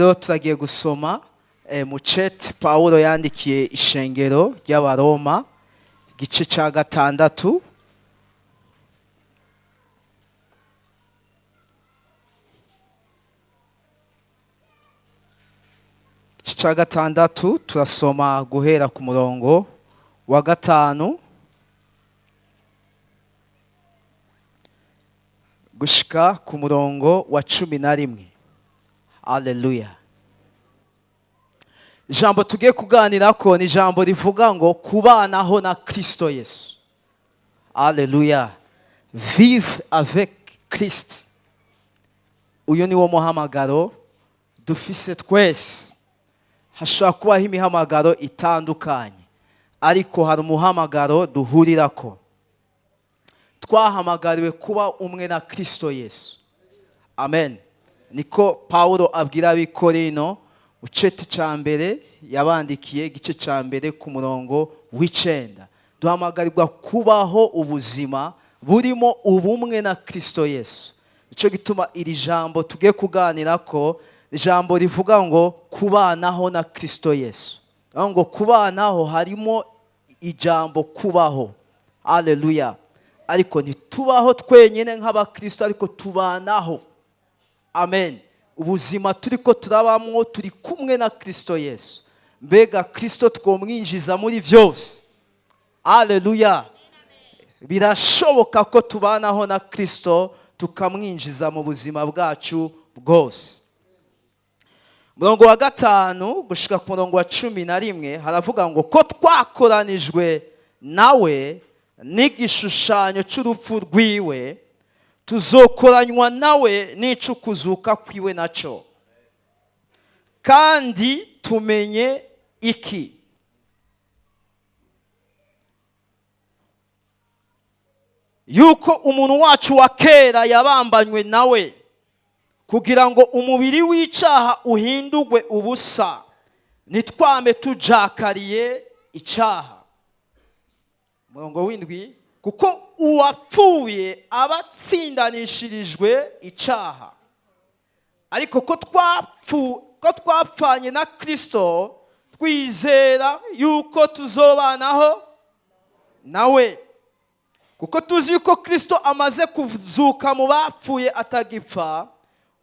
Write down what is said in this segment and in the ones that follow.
Rero turagiye gusoma mu cete Pawulo yandikiye ishengero ry'Abaroma, igice cya gatandatu. Igice cya gatandatu turasoma guhera ku murongo wa 5 gushika ku murongo wa 11. Haleluya. Ijambo tugiye kuganirako ni ijambo rivuga ngo kubanaho na Kristo Yesu. Haleluya. Vivre avec Christ. Uyu ni wo muhamagaro dufise twese. Hashobora kubaho imihamagaro itandukanye, ariko hari umuhamagaro duhurirako. Twahamagariwe kuba umwe na Kristo Yesu. Amen. Niko Pawulo abwira ab'Ikorino mu ceti ca mbere yabandikiye, igice ca mbere ku murongo w'9. Duhamagarirwa kubaho ubuzima burimo ubumwe na Kristo Yesu. Nico gituma iri jambo tugiye kuganirako, ijambo rivuga ngo kubanaho na Kristo Yesu. Aho ngo kubanaho harimo ijambo kubaho. Haleluya. Ariko ntitubaho twenyine nk'abakristo, ariko tubanaho. Amen. Ubuzima turiko turabamwo turi kumwe na Kristo Yesu. Mbega Kristo twomwinjiza muri vyose. Haleluya. Birashoboka ko tubanaho na Kristo tukamwinjiza mu buzima bwacu bwose. Murongo wa 5 gushika ku murongo wa 11 haravuga ngo ko twakoranijwe nawe n'igishushanyo c'urupfu rwiwe, tuzokoranywa nawe n'icukuzuka kwiwe naco. Kandi tumenye iki? Yuko umuntu wacu wa kera yabambanywe nawe kugira ngo umubiri w'icaha uhindurwe ubusa, ntitwame tujakariye icaha. Murongo w'indwi, kuko uwapfuye aba atsindanishirijwe icaha, ariko ko twapfanye na Kristo twizera yuko tuzobanaho nawe, kuko tuzi yuko Kristo amaze kuzuka mu bapfuye atagipfa,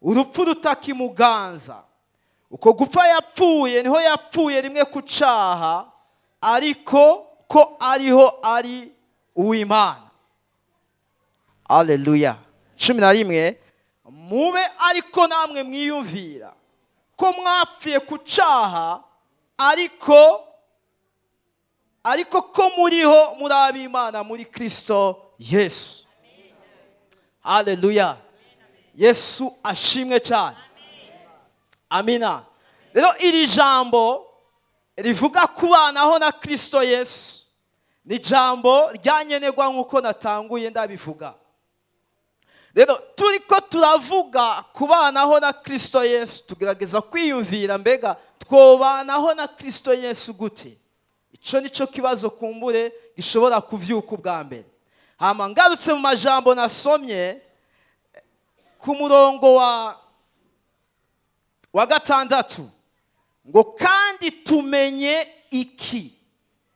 urupfu rutakimuganza. Uko gupfa yapfuye niho yapfuye rimwe ku caha, ariko ko ariho ari uw'Imana. Haleluya. 11, mube ariko namwe mwiyumvira ko mwapfuye ku caha, ariko ko muriho muri ab'Imana muri Kristo Yesu. Haleluya. Yesu ashimwe cyane. Amina. Rero iri jambo rivuga kubanaho na Kristo Yesu ni jambo ryanyenerwa nk'uko natanguye ndabivuga. Rero turiko turavuga kubanaho na Kristo Yesu, tugerageza kwiyumvira mbega twobanaho na Kristo Yesu gute? Ico nico kibazo kumbure gishobora kuvyuka ubwa mbere. Hama ngarutse mu majambo nasomye ku murongo wa 6 ngo kandi tumenye iki?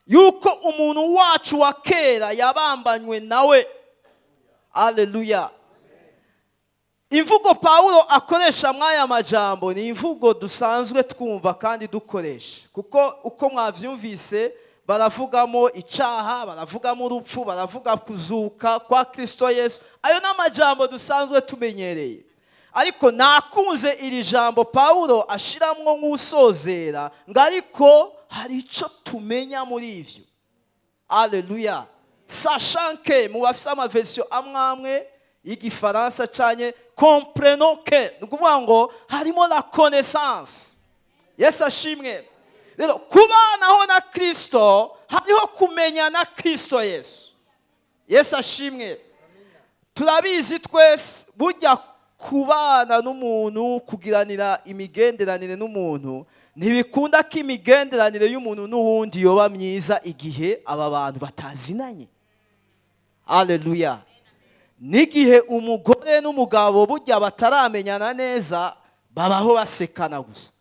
Yuko umuntu wacu wa kera yabambanywe nawe. Haleluya. Imvugo Pawulo akoresha mwaya majambo ni imvugo dusanzwe twumva kandi dukoresha, kuko uko mwavyumvise baravugamo icaha, baravugamo urupfu, baravuga kuzuka kwa Kristo Yesu. Ayo ni amajambo dusanzwe tumenyereye. Ariko nakunze iri jambo Pawulo ashiramwo nk'usozera ngo ariko hari ico tumenya muri ivyo. Haleluya. Sachant que mu bafise amaversion amwe amwe y'igifaransa canye comprenons que, ni ukuvuga ngo harimo la connaissance. Yesu ashimwe. Rero kubanaho na Kristo hariho kumenya na Kristo Yesu. Yesu ashimwe. Turabizi twese burya kubana n'umuntu, kugiranira imigenderanire n'umuntu, ntibikunda ko imigenderanire y'umuntu n'uwundi yoba myiza igihe aba bantu batazinanye. Haleluya. N'igihe umugore n'umugabo burya bataramenyana neza, babaho basekana gusa.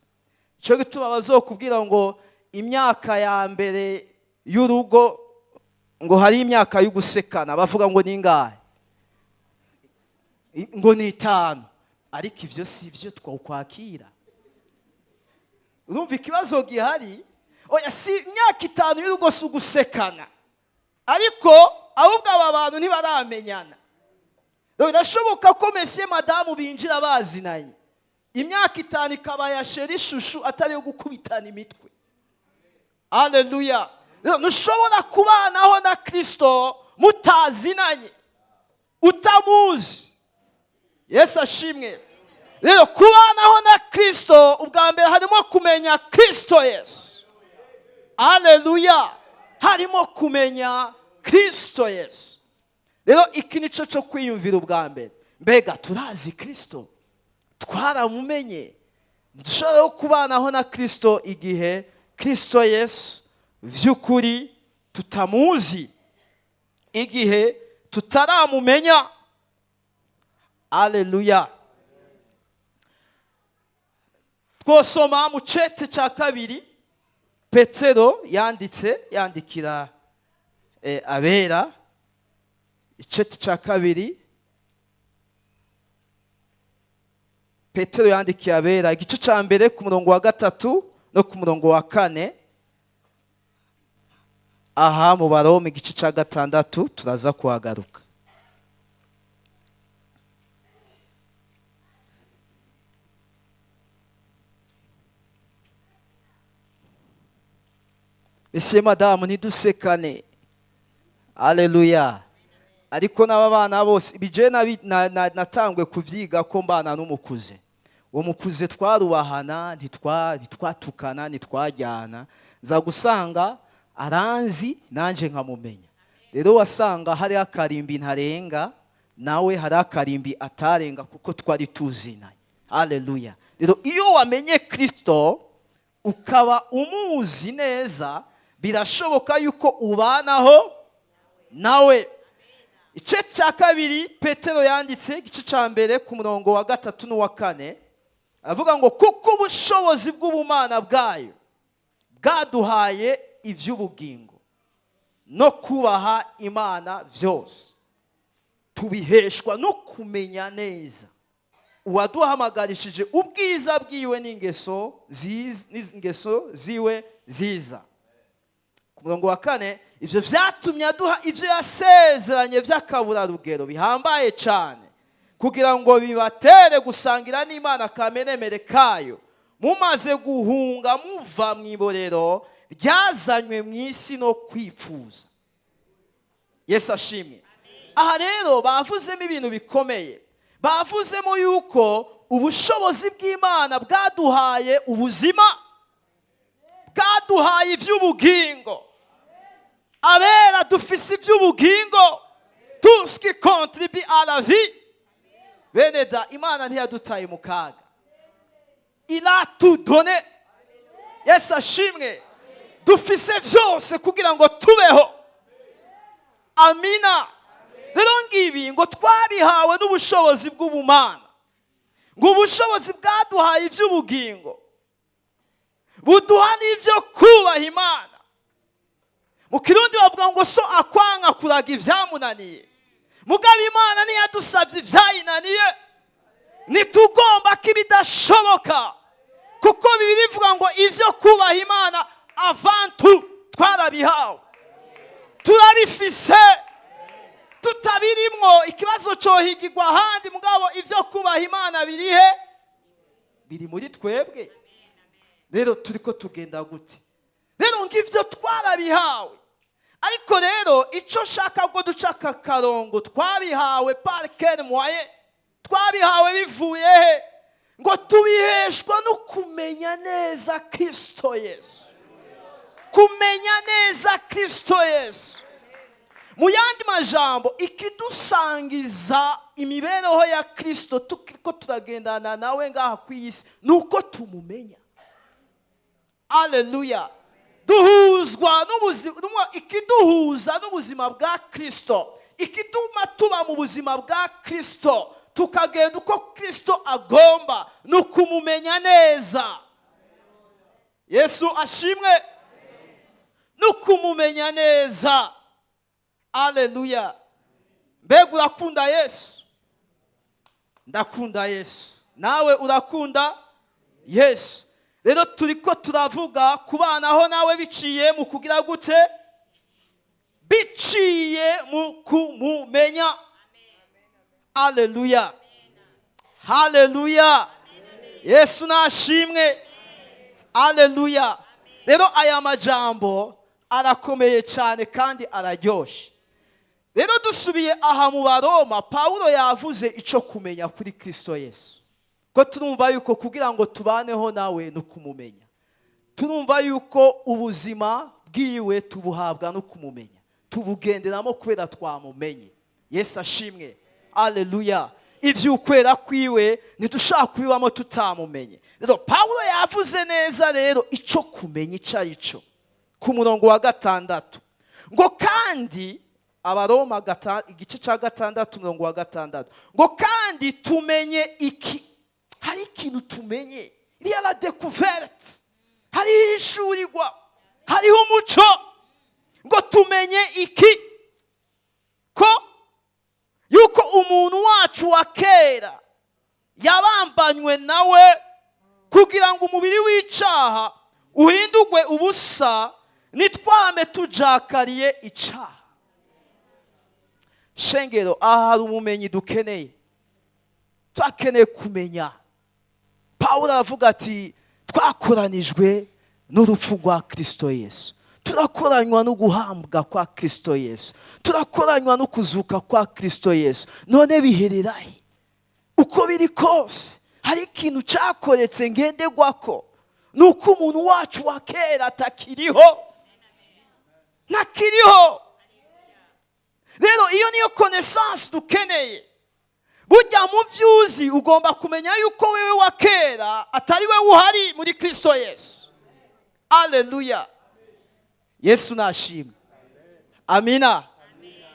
Cyo gituma bazokubwira ngo imyaka ya mbere y'urugo, ngo hari imyaka y'ugusekana, bavuga ngo ni ingahe? Ngo ni 5. Ariko ivyo si byo twakwakira. Urumva ikibazo gihari? Oya, si imyaka 5 y'urugo si ugusekana, ariko ahubwo aba bantu ntibaramenyana. Birashoboka ko monsieur madamu binjira bazinanye, imyaka 5 ikaba ya chéri chouchou, atari yo gukubitana imitwe. Haleluya. Ntushobora kubanaho na Kristo mutazinanye, utamuzi. Yesu ashimwe. Rero kubanaho na Kristo, ubwa mbere harimo kumenya Kristo Yesu. Haleluya. Harimo kumenya Kristo Yesu. Rero iki nico cyo kwiyumvira ubwa mbere. Mbega turazi Kristo, twaramumenye. Ntidushobora kubanaho na Kristo igihe Kristo Yesu vy'ukuri tutamuzi, igihe tutaramumenya. Haleluya. Twosoma mu cete cya 2 Petero yanditse yandikira abera. Icete cya 2 Petero yandikiye abera, igice cya 1 ku murongo wa 3 no ku murongo wa 4. Aha mu Baroma igice cya 6 turaza kuhagaruka. Ese madamu ntidusekane. Haleluya. Ariko n'aba bana bose bije natangwe kuvyiga ko mbana n'umukuze. Uwo mukuze twarubahana, ntitwatukana, ntitwajyana. Nza gusanga aranzi nanje nkamumenya. Rero wasanga hari akarimbi ntarenga, nawe hari akarimbi atarenga, kuko twari tuzinanye. Haleluya. Rero iyo wamenye Kristo ukaba umuzi neza, birashoboka yuko ubanaho nawe. Igice cya 2 Petero yanditse, igice cya 1 ku murongo wa 3 n'uwa 4, avuga ngo kuko ubushobozi bw'ubumana bwayo bwaduhaye iby'ubugingo no kubaha Imana byose, tubiheshwa no kumenya neza uwaduhamagarishije ubwiza bwiwe n'ingeso n'ingeso ziwe ziza. Ku murongo wa 4, ivyo vyatumye aduha ivyo yasezeranye vy'akaburarugero bihambaye cane, kugira ngo bibatere gusangira n'Imana kamenemere kayo, mumaze guhunga muva mw'iborero ryazanywe mw'isi no kwipfuza. Yesu ashimwe. Aha rero bavuzemo ibintu bikomeye. Bavuzemo yuko ubushobozi bw'Imana bwaduhaye ubuzima, bwaduhaye ivy'ubugingo. Abera dufise ivy'ubugingo, tout ce qui contribue à la vie. Bene da, Imana ntiyadutaye mu kaga. Il a tout donné. Yesu ashimwe. Dufise vyose kugira ngo tubeho. Amina. Rero ngibi ngo twabihawe n'ubushobozi bw'ubumana. Ngo ubushobozi bwaduhaye ivy'ubugingo, buduha n'ivyo kubaha Imana. Mu Kirundi bavuga ngo so akwanga kuraga ivyamunaniye. Mugabo Imana ntiyadusavye ivyayinaniye. Ntitugomba ko ibidashoboka, kuko Bibiliya ivuga ngo ivyo kubaha Imana avant tout twarabihawe, turabifise, tutabirimwo ikibazo cohigirwa ahandi. Mugabo ivyo kubaha Imana birihe? Biri muri twebwe. Rero turiko tugenda gute? Rero ngivyo twarabihawe. Ariko rero ico nshaka ko duca aka karongo, twabihawe par quel moyen? Twabihawe bivuye he? Ngo tubiheshwa no kumenya neza Kristo Yesu. Kumenya neza Kristo Yesu. Mu yandi majambo, ikidusangiza imibereho ya Kristo tukiko turagendana nawe ngaha ku isi, nuko tumumenya. Haleluya. Duhuzwa n'ubuzima, ikiduhuza n'ubuzima bwa Kristo, ikituma tuba mu buzima bwa Kristo, tukagenda uko Kristo agomba, ni ukumumenya neza. Yesu ashimwe. No kumumenya neza. Aleluya! Mbega urakunda Yesu? Ndakunda Yesu. Nawe urakunda Yesu? Rero turi ko turavuga kubanaho nawe biciye mu kugira gute? Biciye mu kumumenya. Aleluya, haleluya! Yesu nashimwe. Aleluya! Rero aya majambo arakomeye cyane kandi araryoshye. Rero dusubiye aha mu Baroma, Pawulo yavuze icyo kumenya kuri Kirisito Yesu, ko turumva yuko kugira ngo tubaneho nawe ni ukumumenya. Turumva yuko ubuzima bwiwe tubuhabwa no kumumenya, tubugenderamo kubera twamumenye. Yesu ashimwe. Aleluya! Iby'ukwera kwiwe ntidushobora kubibamo tutamumenye. Rero Pawulo yavuze neza rero icyo kumenya icyo ari cyo ku murongo wa 6, ngo kandi, Abaroma igice cya 6, umurongo wa 6, ngo kandi tumenye iki? Hari ikintu tumenye, iriya la découverte, hariho ihishurirwa, hariho umuco. Ngo tumenye iki? Ko yuko umuntu wacu wa kera yabambanywe nawe kugira ngo umubiri w'icyaha uhindurwe ubusa, nitwame tujakariye icyaha. Shengero, aha hari ubumenyi dukeneye, twakeneye kumenya. Pawulo aravuga ati twakoranijwe n'urupfu rwa Kirisito Yesu, turakoranywa no guhambwa kwa Kirisito Yesu, turakoranywa no kuzuka kwa Kirisito Yesu. None biherera he? Uko biri kose hari ikintu cyakoretse ngenderwako, ni uko umuntu wacu wa kera atakiriho, ntakiriho. Rero iyo niyo connaissance dukeneye. Burya mu byuzi ugomba kumenya yuko wewe wa kera atari we uhari muri Kirisito Yesu. Aleluya! Yesu nashimwe. Amina.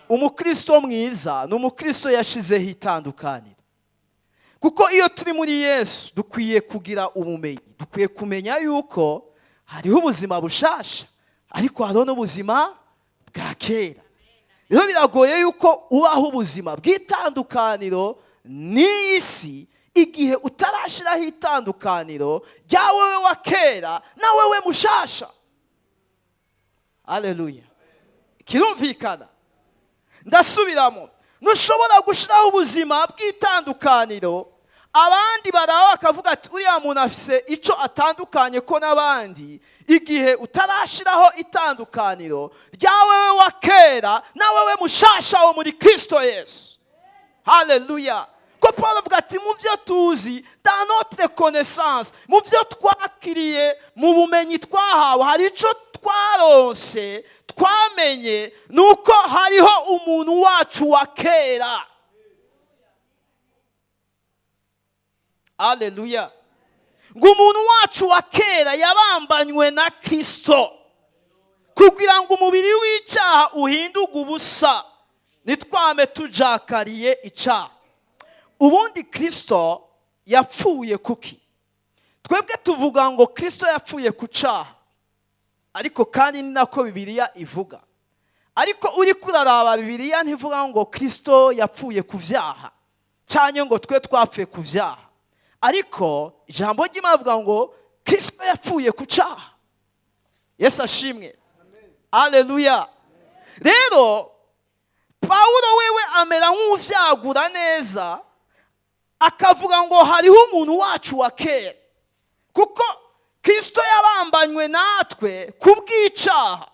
Umukristo mwiza ni umukristo yashizeho itandukaniro, kuko iyo turi muri Yesu dukwiye kugira ubumenyi, dukwiye kumenya yuko hariho ubuzima bushasha, ariko hariho n'ubuzima bwa kera. Rero biragoye yuko ubaho ubuzima bw'itandukaniro n'iyi si igihe utarashyiraho itandukaniro rya wewe wa kera na wewe mushasha. Aleluya! Kirumvikana? Ndasubiramo: ntushobora gushyiraho ubuzima bw'itandukaniro, abandi baraba bakavuga ati uriya muntu afise icyo atandukanye ko n'abandi, igihe utarashyiraho itandukaniro rya wewe wa kera na wewe mushasha wo muri Kirisito Yesu. Haleluya! Ko Paul avuga ati mu byo tuzi, dans notre connaissance, mu byo twakiriye, mu bumenyi twahawe, hari icyo twaronse, twamenye, ni uko hariho umuntu wacu wa kera. Aleluya! Ngo umuntu wacu wa kera yabambanywe na Kirisito kugira ngo umubiri w'icyaha uhinduke ubusa, nitwame tujakariye icyaha. Ubundi Kirisito yapfuye kuki? Twebwe tuvuga ngo Kirisito yapfuye ku cyaha, ariko kandi ni nako Bibiliya ivuga. Ariko uri kuraraba Bibiliya ntivuga ngo Kirisito yapfuye ku byaha cyangwa ngo twe twapfuye ku byaha, ariko ijambo ry'Imana rivuga ngo Kirisito yapfuye ku cyaha. Yesu ashimwe. Aleluya! Rero Pawulo wewe amera nk'uvyagura neza, akavuga ngo hariho umuntu wacu wa kera, kuko Kirisito yabambanywe natwe ku bw'icyaha.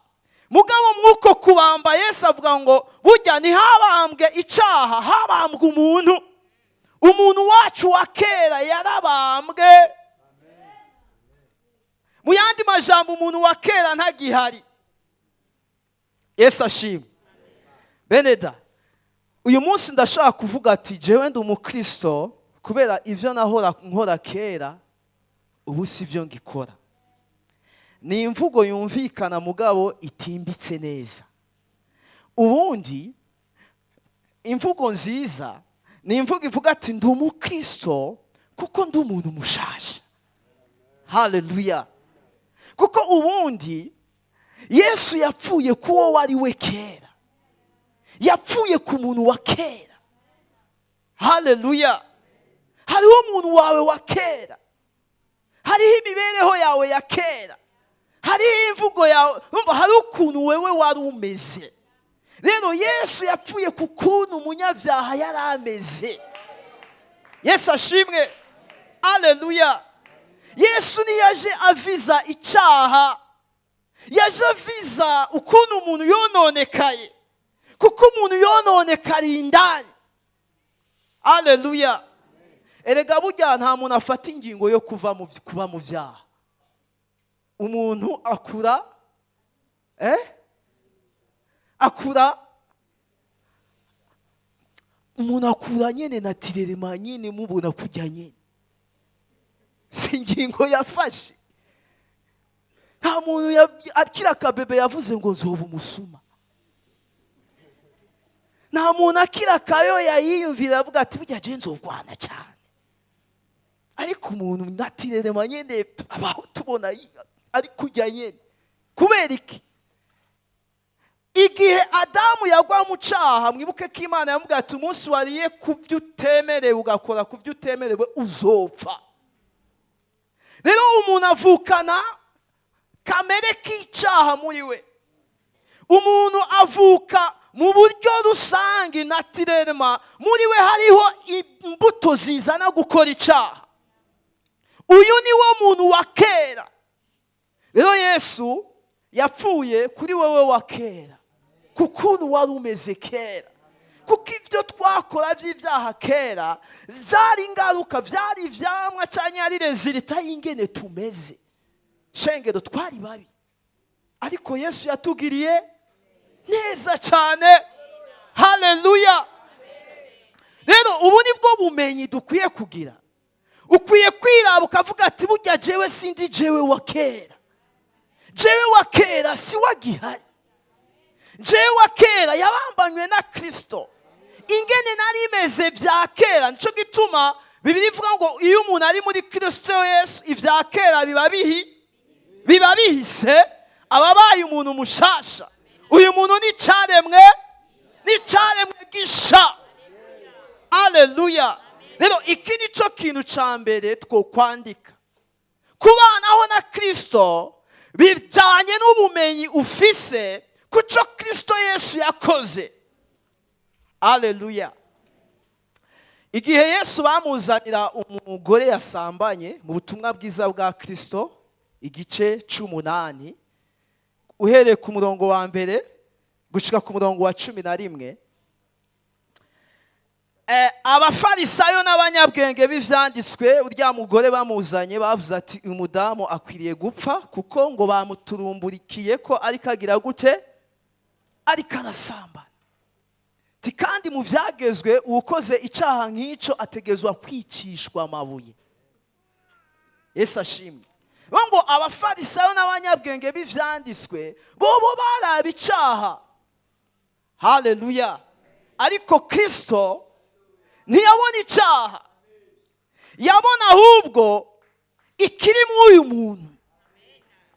Mugabo mw'uko kubamba, Yesu avuga ngo burya ntihabambwe icyaha, habambwe umuntu. Umuntu wacu wa kera yarabambwe. Mu yandi majambo, umuntu wa kera ntagihari. Yesu ashimwe. Beneda, uyu munsi ndashaka kuvuga ati jewe ndi umukristo kubera ibyo nahora nkora kera ubu si byo ngikora. Ni imvugo yumvikana mugabo itimbitse neza. Ubundi imvugo nziza ni imvugo ivuga ati ndi umukristo kuko ndi umuntu mushasha. Haleluya! Kuko ubundi Yesu yapfuye kuwo wari we kera, yapfuye ku muntu wa kera. Haleluya! Hariho umuntu wawe wa kera, hariho imibereho yawe ya kera, hariho imvugo yawe, urumva hariho ukuntu wewe wari umeze. Rero Yesu yapfuye ku kuntu umunyabyaha yari ameze. Yesu ashimwe! Aleluya! Yesu ntiyaje aviza icyaha, yaje aviza ukuntu umuntu yononekaye, kuko umuntu yononekariye indani. Aleluya! Erega burya nta muntu afata ingingo yo kuva mu kuba mu byaha. Umuntu akura, akura, umuntu akura nyine naturellement nyine, mubona kujya nyine, si ingingo yafashe. Nta muntu akiri akabebe yavuze ngo nzoba umusuma. Nta muntu akiri akayoya yiyumvira avuga ati burya je nzogwana cyane. Ariko umuntu naturellement nyine abaho tubona ari kujya nyine. Kubera iki? Igihe Adamu yagwa mu cyaha, mwibuke ko Imana yamubwiye ati umunsi wariye ku byo utemerewe, ugakora ku byo utemerewe, uzopfa. Rero umuntu avukana kamere k'icyaha muri we. Umuntu avuka mu buryo rusange, naturellement muri we hariho imbuto zizana gukora icyaha. Uyu ni wo muntu wa kera. Rero Yesu yapfuye kuri wowe wa kera, ku kuntu wari umeze kera, kuko ibyo twakora by'ibyaha kera zari ingaruka, byari ibyamwa cyangwa ari résultat y'ingene tumeze. Shengero, twari babi, ariko Yesu yatugiriye neza cyane. Haleluya! Rero ubu ni bwo bumenyi dukwiye kugira. Ukwiye kwiraba ukavuga ati burya jewe sindi jewe wa kera, jewe wa kera si wagihari, jewe wa kera yabambanywe na Kirisito. Ingene nari imeze bya kera, nicyo gituma Bibiliya ivuga ngo iyo umuntu ari muri Kirisito Yesu, ibya kera biba bihise, aba abaye umuntu mushasha. Uyu muntu ni icyaremwe, ni icyaremwe gisha. Aleluya! Rero iki ni cyo kintu cya mbere twokwandika: kubanaho na Kirisito bijyanye n'ubumenyi ufise ku cyo Kirisito Yesu yakoze. Aleluya! Igihe Yesu bamuzanira umugore yasambanye, mu butumwa bwiza bwa Kirisito igice 8, uhereye ku murongo wa 1 gushyika ku murongo wa 11, abafarisayo n'abanyabwenge b'ibyanditswe, urya mugore bamuzanye, bavuze ati uyu mudamu akwiriye gupfa, kuko ngo bamuturumburikiye ko ariko agira gute? Ariko arasambana. Ti kandi mu byagezwe, uwukoze icyaha nk'icyo ategezwa kwicishwa amabuye. Yesu ashimwe! Bo ngo abafarisayo n'abanyabwenge b'ibyanditswe bobo baraba icyaha. Haleluya! Ariko Kirisito ntiyabona icyaha, yabona ahubwo ikiri muri uyu muntu.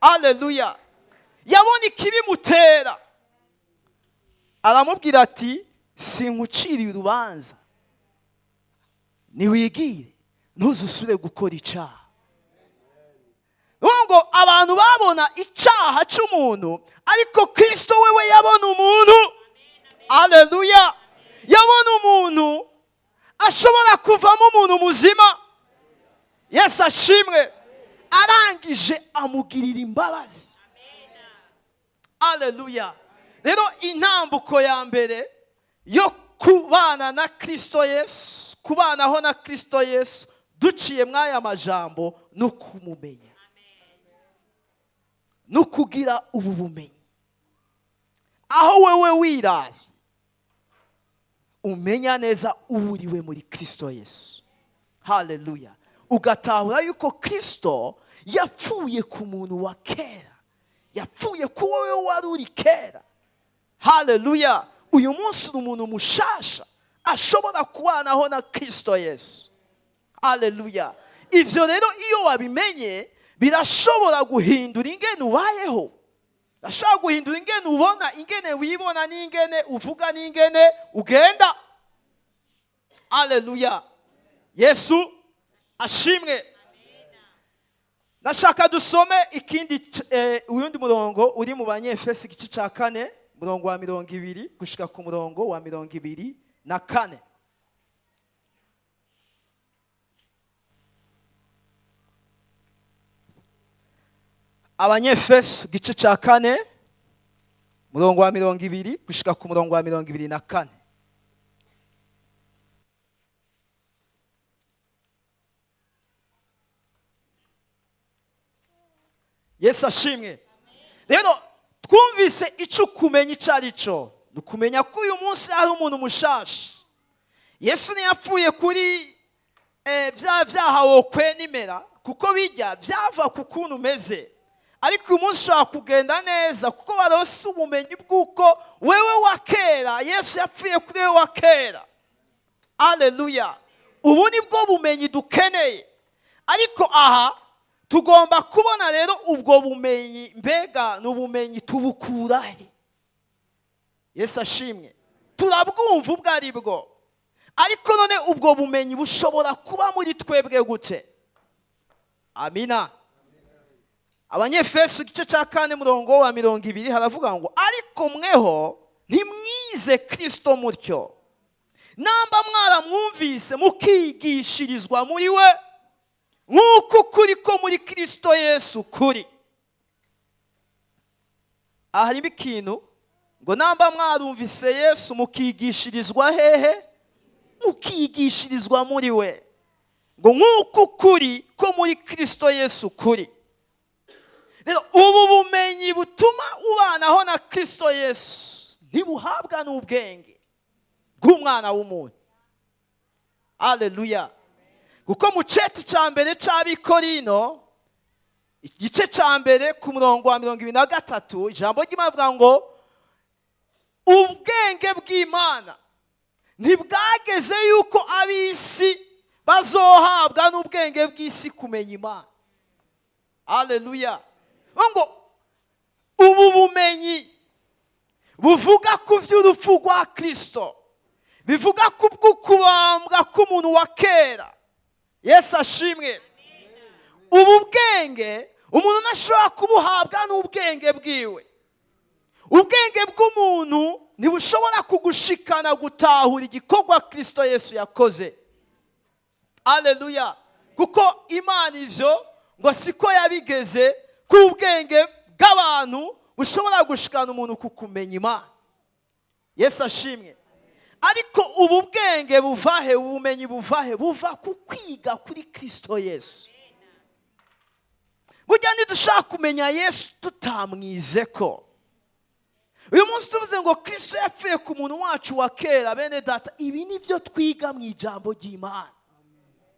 Aleluya! Yabona ikibimutera, aramubwira ati sinkuciriye urubanza, niwigire ntuzusubire gukora icyaha. Ngo abantu babona icyaha cy'umuntu, ariko Kirisito wewe yabona umuntu. Aleluya! Yabona umuntu ashobora kuvamo umuntu muzima. Yesu ashimwe! Arangije amugirira imbabazi. Aleluya! Rero intambuko ya mbere yo kubana na Kirisito Yesu, kubanaho na Kirisito Yesu duciye mw'aya majambo, no kumumenya no kugira ubu bumenyi, aho wewe wiravye umenya neza uwo uriwe muri Kirisito Yesu. Haleluya! Ugatahura yuko Kirisito yapfuye ku muntu wa kera, yapfuye ku wowe wari uri kera. Haleluya! Uyu munsi uri umuntu mushasha ashobora kubanaho na Kirisito Yesu. Haleluya! Ibyo rero iyo wabimenye Birashobora guhindura ingene ubayeho, birashobora guhindura ingene ubona, ingene wibona, n'ingene uvuga, n'ingene ugenda. Aleluya, Yesu ashimwe. Ndashaka dusome ikindi uyundi murongo uri mu Banyefesi, igice cya 4, murongo wa 20 gushika ku murongo wa 24. Abanyefeso, igice cya 4, murongo wa 20 gushika ku murongo wa 24. Yesu ashimwe. Rero twumvise icyo kumenya icyo ari cyo, ni ukumenya ko uyu munsi ari umuntu mushasha. Yesu ntiyapfuye kuri bya byaha wokwenimera, kuko bijya byava ku kuntu umeze, ariko uyu munsi ushobora kugenda neza kuko waronse ubumenyi bw'uko wewe wa kera, Yesu yapfuye kuri wewe wa kera. Aleluya. Ubu ni bwo bumenyi dukeneye. Ariko aha tugomba kubona rero ubwo bumenyi, mbega ni ubumenyi tubukura he? Yesu ashimwe. Turabwumva ubwo ari bwo, ariko none ubwo bumenyi bushobora kuba muri twebwe gute? Amina. Abanyefeso, igice cya 4, murongo wa 20, haravuga ngo: "Ariko mweho ntimwize Kristo mutyo, namba mwaramwumvise mukigishirizwa muri we, nk'uko ukuri ko muri Kristo Yesu kuri." Aha harimo ikintu ngo: namba mwarumvise Yesu mukigishirizwa hehe? Mukigishirizwa muri we, ngo nk'uko ukuri ko muri Kristo Yesu kuri. Rero ubu bumenyi butuma ubanaho na Kristo Yesu ntibuhabwa n'ubwenge bw'umwana w'umuntu. Aleluya. Kuko mu ceti cya mbere cy'Abikorino, igice cya 1 ku murongo wa 23, ijambo ry'Imana rivuga ngo ubwenge bw'Imana ntibwageze yuko ab'isi bazohabwa n'ubwenge bw'isi kumenya Imana. Aleluya. Ngo ubu bumenyi buvuga ku by'urupfu rwa Kristo, bivuga ku bw'ukubambwa k'umuntu wa kera. Yesu ashimwe. Ubu bwenge umuntu ntashobora kubuhabwa n'ubwenge bwiwe. Ubwenge bw'umuntu ntibushobora kugushikana gutahura igikorwa Kristo Yesu yakoze. Aleluya. Kuko Imana ivyo ngo siko yabigeze ku bwenge bw'abantu bushobora gushikana umuntu ku kumenya Imana. Yesu ashimwe. Ariko ubu bwenge buvahe? Ubumenyi buvahe? Buva ku kwiga kuri Kristo Yesu. Burya ntidushaka kumenya Yesu tutamwize ko. Uyu munsi tuvuze ngo Kristo yapfuye ku muntu wacu wa kera, bene data, ibi ni byo twiga mu ijambo ry'Imana,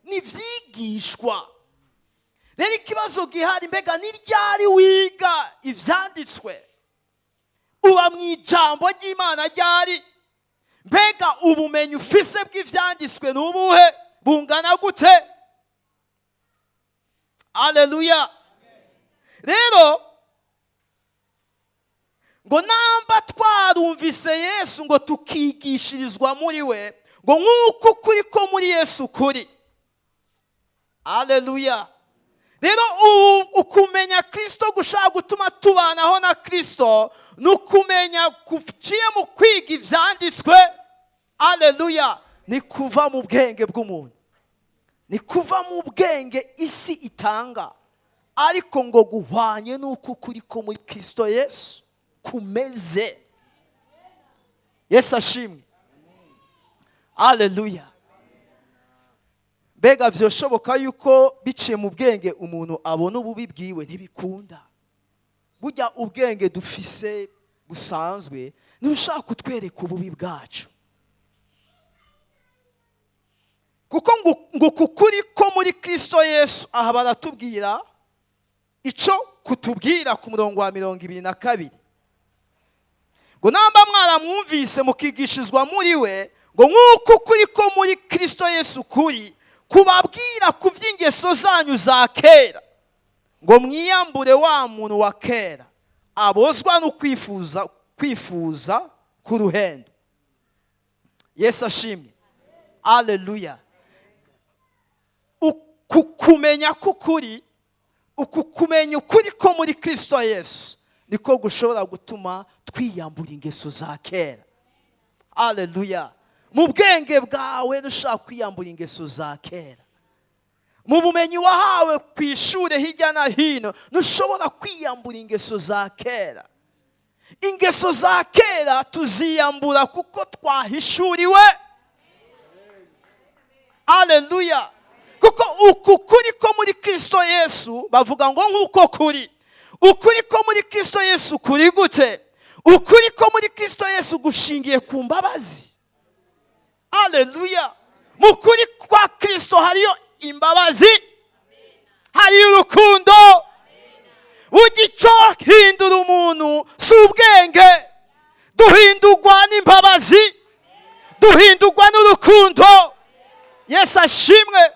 ni ibyigishwa. Rero ikibazo gihari, mbega ni ryari wiga ibyanditswe? Uba mu ijambo ry'Imana ryari? Mbega ubumenyi ufise bw'ibyanditswe ni ubuhe? Bungana gute? Aleluya. Rero ngo namba twarumvise Yesu, ngo tukigishirizwa muri we, ngo nk'uko ukuri ko muri Yesu kuri. Aleluya. Rero ubu ukumenya Kristo gushaka gutuma tubanaho na Kristo ni ukumenya guciye mu kwiga ibyanditswe. Aleluya. Ni kuva mu bwenge bw'umuntu, ni kuva mu bwenge isi itanga, ariko ngo guhwanye n'uko ukuri ko muri Kristo Yesu kumeze. Yesu ashimwe. Aleluya. Mbega vyoshoboka yuko biciye mu bwenge umuntu abona ububi bwiwe? Ntibikunda. Burya ubwenge dufise busanzwe ntibushaka kutwereka ububi bwacu, kuko ngo kukuri ko muri Kristo Yesu, aha baratubwira ico kutubwira ku murongo wa 22, ngo namba mwaramwumvise mukigishizwa muri we, ngo nk'uko ukuri ko muri Kristo Yesu kuri, kubabwira ku by'ingeso zanyu za kera. Ngo mwiyambure wa muntu wa kera abozwa no kwifuza kwifuza k'uruhendo. Yesu ashimwe, aleluya. Uku kumenya k'ukuri, uku kumenya ukuri ko muri Kirisito Yesu, niko gushobora gutuma twiyambura ingeso za kera. Aleluya. Mu bwenge bwawe ntushobora kwiyambura ingeso za kera. Mu bumenyi wahawe ku ishuri hirya no hino, ntushobora kwiyambura ingeso za kera. Ingeso za kera tuziyambura kuko twahishuriwe. Aleluya. Kuko uku kuri ko muri Kirisito Yesu, bavuga ngo nk'uko kuri, ukuri ko muri Kirisito Yesu kuri gute? Ukuri ko muri Kirisito Yesu gushingiye ku mbabazi. Aleluya. Mu kuri kwa Kirisito hariyo imbabazi, hariyo urukundo. Burya hindura umuntu si ubwenge, duhindurwa n'imbabazi, duhindurwa n'urukundo. Yesu ashimwe.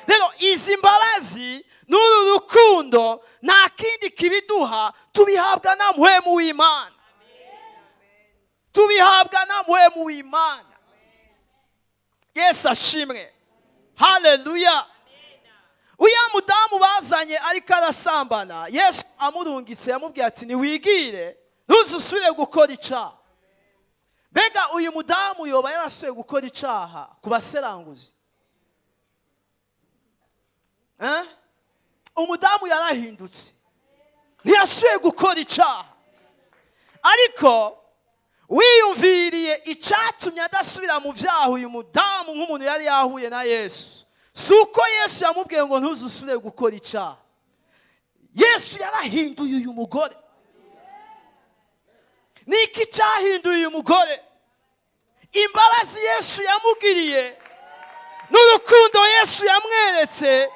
Rero izi mbabazi n'uru rukundo nta kindi kibiduha, tubihabwa na Mpwemu w'Imana, tubihabwa na Mpwemu w'Imana. Yesu ashimwe, haleluya. Uriya mudamu bazanye ariko arasambana, Yesu amurungitse yamubwiye ati: "Niwigire, ntuzusubire gukora icaha." Mbega uyu mudamu yoba yarasubiye gukora icaha ku baseranguzi? Eh? Umudamu yarahindutse, ntiyasubiye gukora icaha. Ariko wiyumviriye icyatumye adasubira mu byaha, uyu mudamu nk'umuntu yari yahuye na Yesu, si uko Yesu yamubwiye ngo ntuzusubire gukora icyaha. Yesu yarahinduye uyu mugore. Niki cyahinduye uyu mugore? Imbabazi Yesu yamugiriye n'urukundo Yesu yamweretse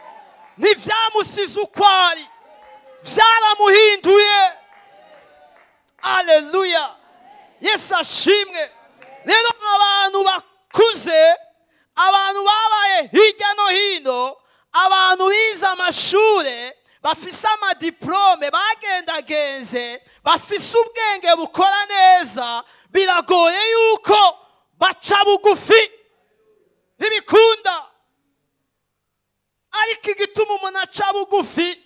ntibyamusize uko ari, byaramuhinduye. Aleluya, Yesu ashimwe. Rero abantu bakuze, abantu babaye hirya no hino, abantu bize amashure, bafise amadiplome, bagendagenze, bafise ubwenge bukora neza, biragoye yuko baca bugufi, ntibikunda. Ariko igituma umuntu aca bugufi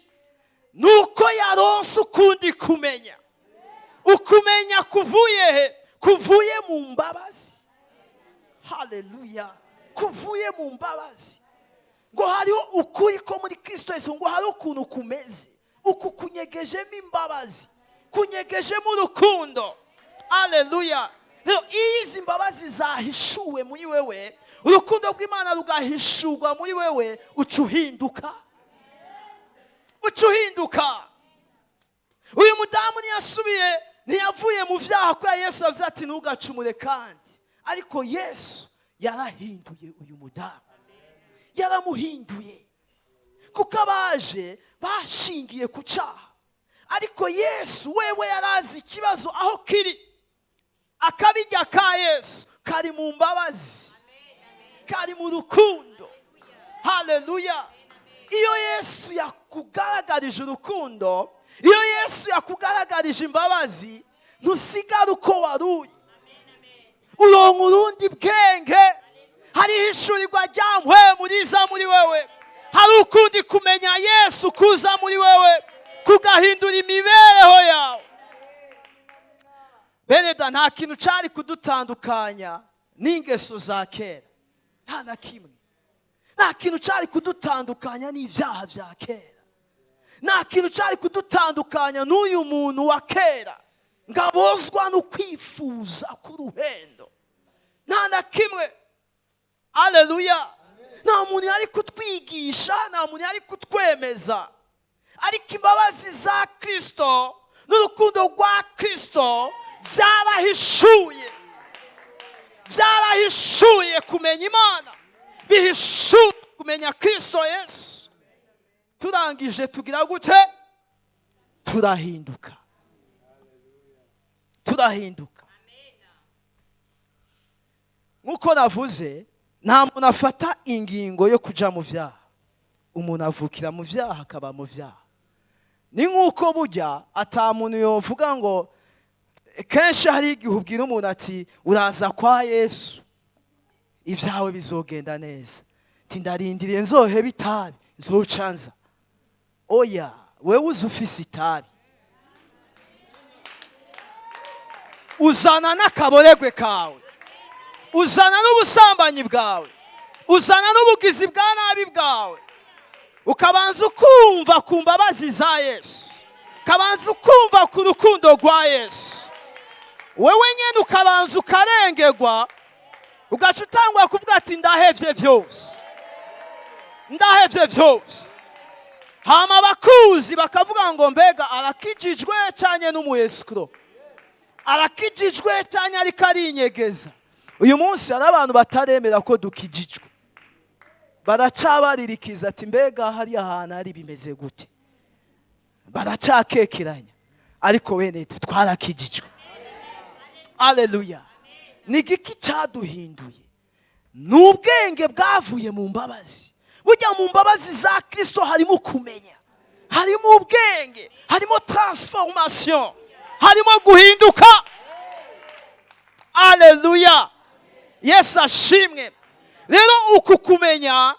ni uko yaronse ukundi kumenya. Ukumenya kuvuye he? Kuvuye mu mbabazi. Haleluya. Kuvuye mu mbabazi. Ngo hariho ukuri ko muri Kirisito Yesu, ngo hariho ukuntu kumeze uku kunyegejemo imbabazi, kunyegejemo urukundo. Aleluya. Rero iyo izi mbabazi zahishuwe muri wewe, urukundo rw'Imana rugahishurwa muri wewe, uca uhinduka, uca uhinduka. Uyu mudamu ntiyasubiye, ntiyavuye mu byaha kubera Yesu yavuze ati: "Ntugacumure kandi." Ariko Yesu yarahinduye uyu mudamu, yaramuhinduye, kuko abaje bashingiye ku cyaha, ariko Yesu wewe yarazi ikibazo aho kiri. Akabijya ka Yesu kari mu mbabazi, kari mu rukundo. Haleluya. Iyo Yesu yakugaragarije urukundo, iyo Yesu yakugaragarije imbabazi, ntusigare uko waruye, uronka urundi bwenge. Hariho ishurirwa rya Mpwemu riza muri wewe, hari ukundi kumenya Yesu kuza muri wewe kugahindura imibereho yawe. Beneda, nta kintu cyari kudutandukanya n'ingeso za kera, nta na kimwe. Nta kintu cyari kudutandukanya n'ibyaha bya kera. Nta kintu cyari kudutandukanya n'uyu muntu wa kera ngo abozwa no kwifuza k'uruhendo, nta na kimwe. Aleluya. Nta muntu yari kutwigisha, nta muntu yari kutwemeza, ariko imbabazi za Kirisito n'urukundo rwa Kirisito byarahishuye, byarahishuye kumenya Imana, bihishuye kumenya Kirisito Yesu. Turangije tugira gute? Turahinduka, turahinduka. Nk'uko navuze, nta muntu afata ingingo yo kuja mu byaha. Umuntu avukira mu byaha, akaba mu byaha. Ni nk'uko burya ata muntu yovuga ngo, kenshi hari igihe ubwira umuntu ati: "Uraza kwa Yesu, ibyawe bizogenda neza." Ati: "Ndarindiriye nzohebe itabi, nzocanza." Oya, wewe uzi ufise itabi, uzana n'akaboregwe kawe, uzana n'ubusambanyi bwawe, uzana n'ubugizi bwa nabi bwawe, ukabanza ukumva ku mbabazi za Yesu, ukabanza ukumva ku rukundo rwa Yesu. Wewe nyine ukabanza ukarengerwa, ugaca utangwa kuvuga ati: "Ndahevye byose, ndahevye byose." Hama abakuzi bakavuga ngo: "Mbega arakijijwe canye n'umu escroc? Arakijijwe canye ariko arinyegeza?" Uyu munsi hari abantu bataremera ko dukijijwe, baracabaririkiza ati: "Mbega hariya hantu hari bimeze gute?" Baracakekeranya, ariko bene, twarakijijwe. Aleluya! Ni igiki cyaduhinduye? Ni ubwenge bwavuye mu mbabazi. Burya mu mbabazi za Kirisito harimo kumenya, harimo ubwenge, harimo transformation, harimo guhinduka. Aleluya! Yesu ashimwe. Rero uku kumenya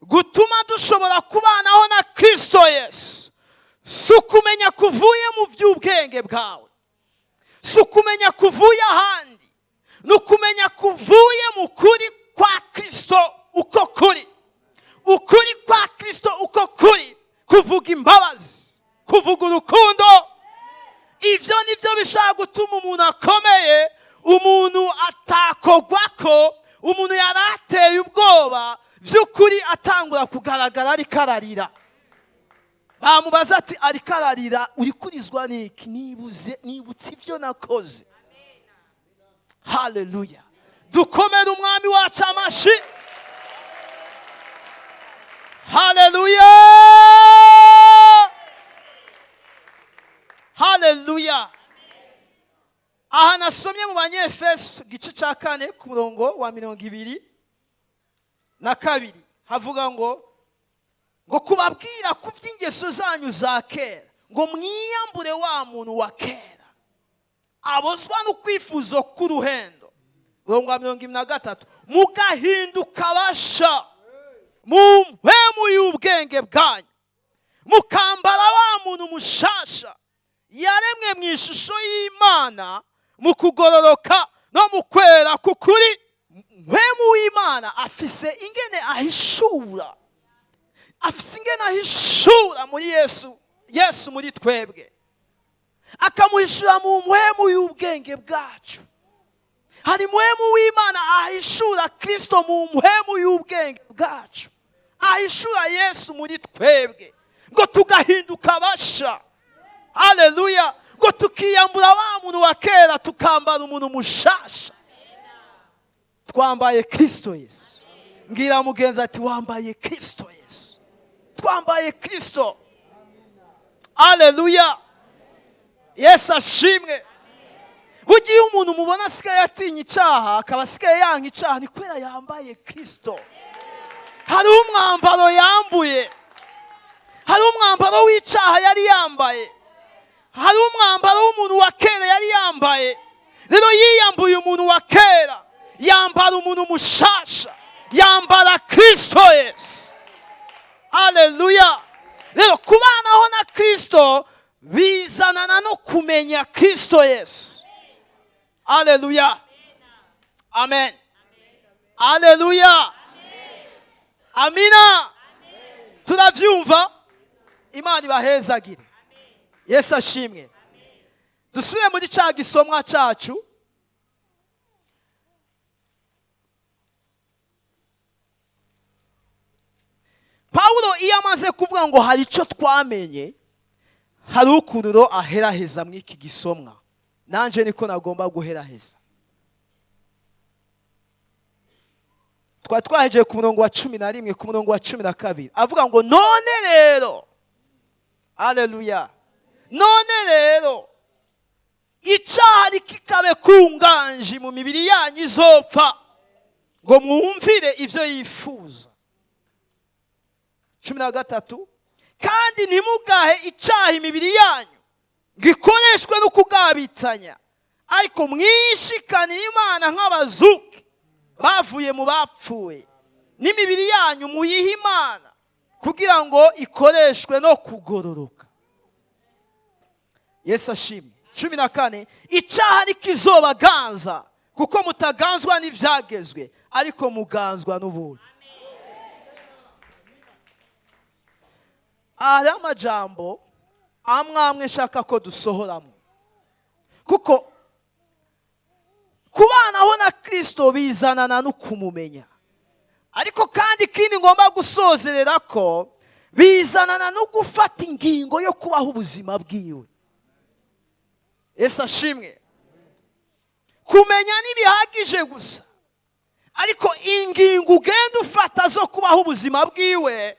gutuma dushobora kubanaho na Kirisito Yesu, si ukumenya kuvuye mu by'ubwenge bwawe, si ukumenya kuvuye ahandi, ni ukumenya kuvuye mu kuri kwa Kirisito uko kuri. Ukuri kwa Kirisito uko kuri kuvuga imbabazi, kuvuga urukundo. Ibyo ni byo bishobora gutuma umuntu akomeye, umuntu atakogwa ko umuntu yari ateye ubwoba by'ukuri atangura kugaragara ariko ararira. Bamubaza ati: "Ariko ararira, uri kurizwa n'iki?" "Nibuze, nibutse ibyo nakoze." Haleluya! Dukomere Umwami wacu amashi. Haleluya, haleluya! Aha nasomye mu Banyefeso igice cya 4 ku murongo wa 22, havuga ngo kubabwira ku by'ingeso zanyu za kera, ngo mwiyambure wa muntu wa kera abozwa n'ukwifuzo k'uruhendo. Murongo wa 23: mugahinduka basha mu mpwemu y'ubwenge bwanyu, mukambara wa muntu mushasha yaremwe mu ishusho y'Imana mu kugororoka no mu kwera k'ukuri. Mpwemu w'Imana afise ingene ahishura, afise ingene ahishura muri Yesu, Yesu muri twebwe, akamuhishura mu mpwemu y'ubwenge bwacu. Hari mpwemu w'Imana ahishura Kirisito mu mpwemu y'ubwenge bwacu, ahishura Yesu muri twebwe, ngo tugahinduka basha. Haleluya! Ngo tukiyambura wa muntu wa kera, tukambara umuntu mushasha. Twambaye Kirisito Yesu. Mbwira mugenzi ati: "Wambaye Kirisito Yesu." Twambaye Kirisito. Haleluya! Yesu ashimwe. Burya iyo umuntu mubona asigaye atinya icyaha, akaba asigaye yanga icyaha, ni kubera yambaye Kirisito. Hariho umwambaro yambuye, hariho umwambaro w'icyaha yari yambaye, hariho umwambaro w'umuntu wa kera yari yambaye. Rero yiyambuye umuntu wa kera, yambara umuntu mushasha, yambara Kirisito Yesu. Aleluya! Rero kubanaho na Kirisito bizanana no kumenya Kirisito Yesu. Aleluya, amen. Aleluya, amina. Turabyumva. Imana ibahezagire. Yesu ashimwe. Dusubire muri cya gisomwa cyacu. Pawulo iyo amaze kuvuga ngo hari icyo twamenye, hari ukururo aheraheza muri iki gisomwa. Nanjye niko nagomba guheraheza. Twari twahejeje ku murongo wa 11. Ku murongo wa 12 avuga ngo: "None rero," aleluya, "none rero icyaha kikabe kunganji mu mibiri yanyu izopfa, ngo mwumvire ibyo yifuza." 13. Kandi ntimugahe icyaha imibiri yanyu ngo ikoreshwe no kugabitanya, ariko mwishikanire Imana nk'abazuke bavuye mu bapfuye, n'imibiri yanyu muyihe Imana kugira ngo ikoreshwe no kugororoka. Yesu ashimwe. 14, icyaha ntikizobaganza, kuko mutaganzwa n'ibyagezwe, ariko muganzwa n'ubuntu. Hari amajambo amwe amwe nshaka ko dusohoramo, kuko kubanaho na Kristo bizanana no kumumenya. Ariko kandi ikindi ngomba gusozerera ko bizanana no gufata ingingo yo kubaho ubuzima bwiwe. Yesu ashimwe. Kumenya ntibihagije gusa, ariko ingingo ugenda ufata zo kubaho ubuzima bwiwe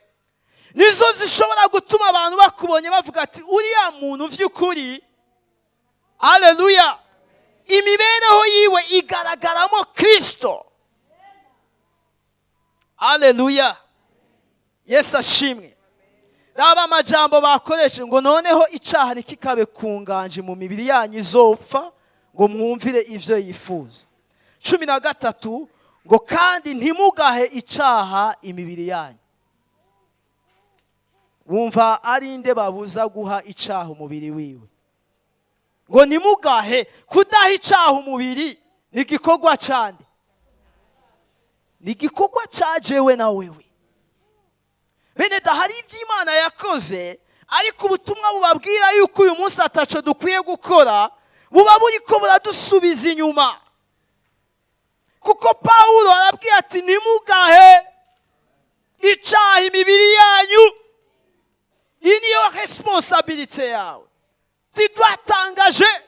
nizo zishobora gutuma abantu bakubonye bavuga ati uriya muntu vy'ukuri, haleluya, imibereho yiwe igaragaramo Kristo. Haleluya, Yesu ashimwe. Raba amajambo bakoreshe ngo noneho icaha ntikikabe kunganje mu mibiri yanyu izopfa, ngo mwumvire ivyo yifuza. 13, ngo kandi ntimugahe icaha imibiri yanyu. Wumva ari nde babuza guha icaha umubiri wiwe? Ngo ntimugahe. Kudaha icaha umubiri ni igikorwa cande? Ni igikorwa ca jewe na wewe. Bene da, hari ivyo Imana yakoze, ariko ubutumwa bubabwira yuko uyu munsi ataco dukwiye gukora, buba buriko buradusubiza inyuma. Kuko Pawulo arabwira ati ntimugahe icaha imibiri yanyu. Iyi niyo responsabilité yawe. Tu dois t'engager.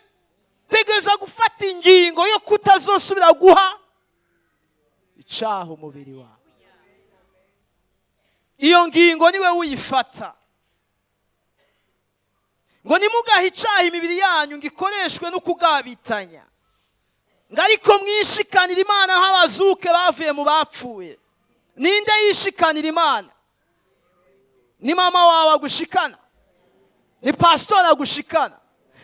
Tegereza gufata ingingo yo kutazosubira guha icaha umubiri wawe. Iyo ngingo niwe uyifata. Ngo nimugahe icaha imibiri yanyu ngo ikoreshwe no kugabitanya, ngo ariko mwishikanire Imana nk'abazuke bavuye mu bapfuye. Ninde yishikanira Imana? Ni mama wawe agushikana? Ni pastor agushikana?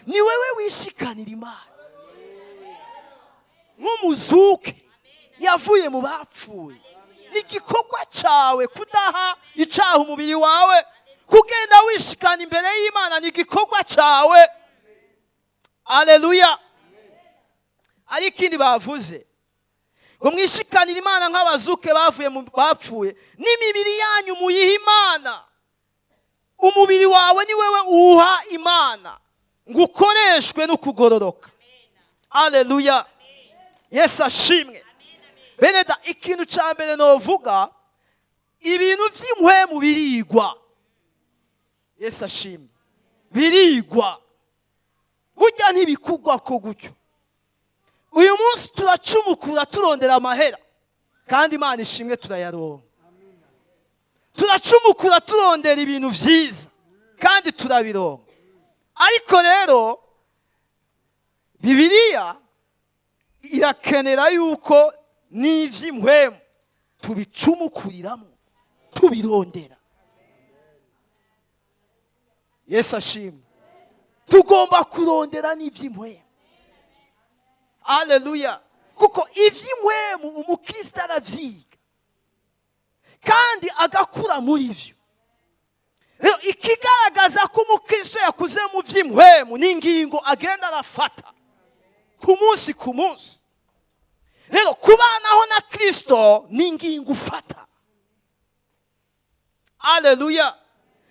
Ni wewe wishikanira Imana nk'umuzuke yavuye mu bapfuye. Ni igikorwa cyawe kudaha icaha umubiri wawe, kugenda wishikana imbere y'Imana ni igikorwa cyawe. Haleluya. Ariko ikindi bavuze ngo mwishikanire Imana nk'abazuke bavuye mu bapfuye, n'imibiri yanyu muyihe Imana. Umubiri wawe ni wewe uha Imana ngo ukoreshwe no kugororoka. Haleluya, Yesu ashimwe. Bene da, ikintu ca mbere novuga, ibintu vy'impwemu birigwa. Yesu ashimwe. Birigwa. Burya ntibikugwa ko gutyo. Uyu munsi turacumukura turondera amahera, kandi Imana ishimwe turayaronka. Turacumukura turondera ibintu vyiza, kandi turabironka. Ariko rero Bibiliya irakenera yuko n'ivy'impwemu tubicumukuriramo, tubirondera. Yesu ashimwe. Tugomba kurondera n'ivy'impwemu. Haleluya. Kuko ivy'impwemu umukristo aravyiga kandi agakura muri vyo. Rero ikigaragaza ko umukristo yakuze mu vy'impwemu ni ingingo agenda arafata ku munsi ku munsi. Rero kubanaho na Kristo ni ingingo ufata. Haleluya.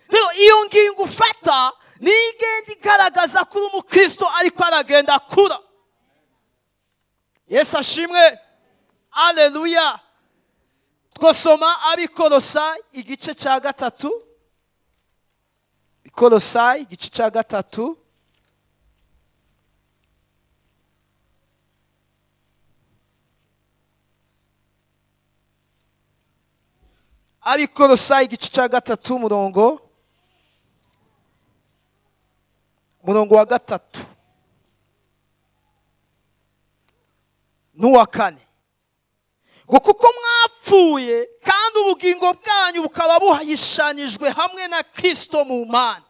Rero iyo ngingo ufata ni igenda igaragaza ko umukristo ariko aragenda akura. Yesu ashimwe. Haleluya. Twosoma Abikolosayi igice cya 3. Ikolosayi igice cya 3. Abikolosayi igice cya 3 murongo wa 3 n'uwa 4. Ngo kuko mwapfuye Mwapfuye kandi ubugingo bwanyu bukaba buhishanijwe hamwe na Kristo mu Mana.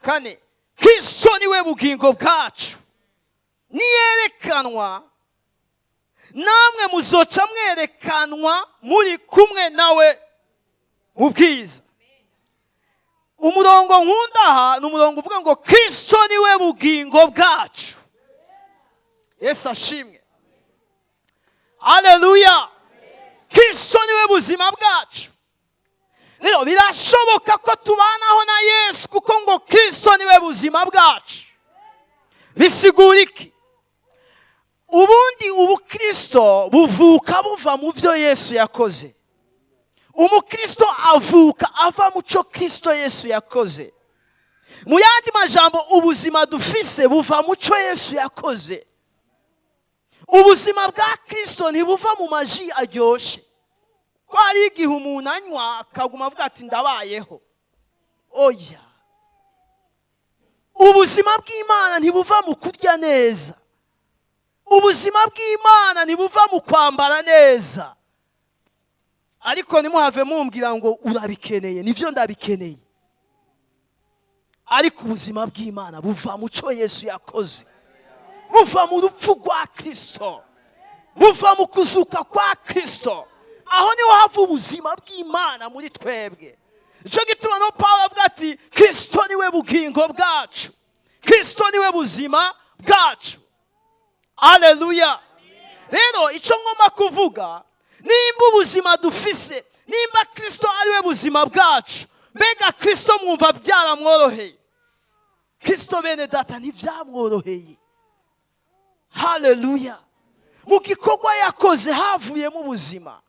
Kane, Kristo niwe bugingo bwacu, niyerekanwa namwe muzoca mwerekanwa muri kumwe nawe mu bwiza. Umurongo nkunda aha ni umurongo uvuga ngo Kristo niwe bugingo bwacu. Yesu ashimwe, aleluya. Kristo niwe buzima bwacu. Rero birashoboka ko tubanaho na Yesu, kuko ngo Kristo niwe buzima bwacu. Bisigura iki? Ubundi ubukristo buvuka buva mu byo Yesu yakoze. Umukristo avuka ava mu cyo Kristo Yesu yakoze. Mu yandi majambo, ubuzima dufise buva mu cyo Yesu yakoze. Ubuzima bwa Kristo ntibuva mu maji aryoshye, ko hari igihe umuntu anywa akaguma avuga ati ndabayeho. Oya, ubuzima bw'Imana ntibuva mu kurya neza. Ubuzima bw'Imana ntibuva mu kwambara neza. Ariko ntimuhave mumbwira ngo urabikeneye, nibyo ndabikeneye, ariko ubuzima bw'Imana buva mu cyo Yesu yakoze, buva mu rupfu rwa Kristo, buva mu kuzuka kwa Kristo. Aho niho hava ubuzima bw'Imana muri twebwe. Nicyo gituma no Pawulo avuga ati Kristo niwe bugingo bwacu, Kristo niwe buzima bwacu. Aleluya. Rero icyo ngomba kuvuga, nimba ubuzima dufise, nimba Kristo ariwe buzima bwacu, mbega Kristo mwumva byaramworoheye? Kristo bene data ntibyamworoheye. Haleluya. Mu gikorwa yakoze havuyemo ubuzima.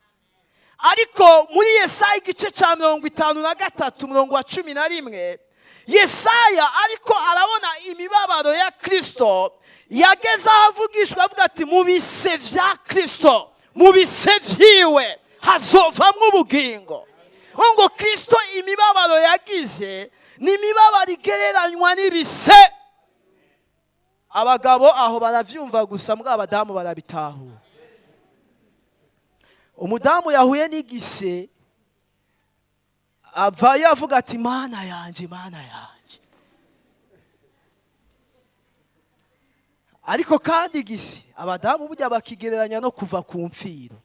Ariko muri Yesaya igice cya 53 umurongo wa 11, Yesaya ariko arabona imibabaro ya Kristo, yageze aho avugishwa avuga ati mu bise vya Kristo, mu bise vyiwe hazovamwo ubugingo. Ngo Kristo imibabaro yagize ni imibabaro igereranywa n'ibise. Abagabo aho baravyumva gusa, mbwa abadamu barabitahura. Umudamu yahuye n'igise avayo avuga ati Mana yanje, Mana yanje. Ariko kandi igise abadamu burya bakigereranya no kuva ku mfiro.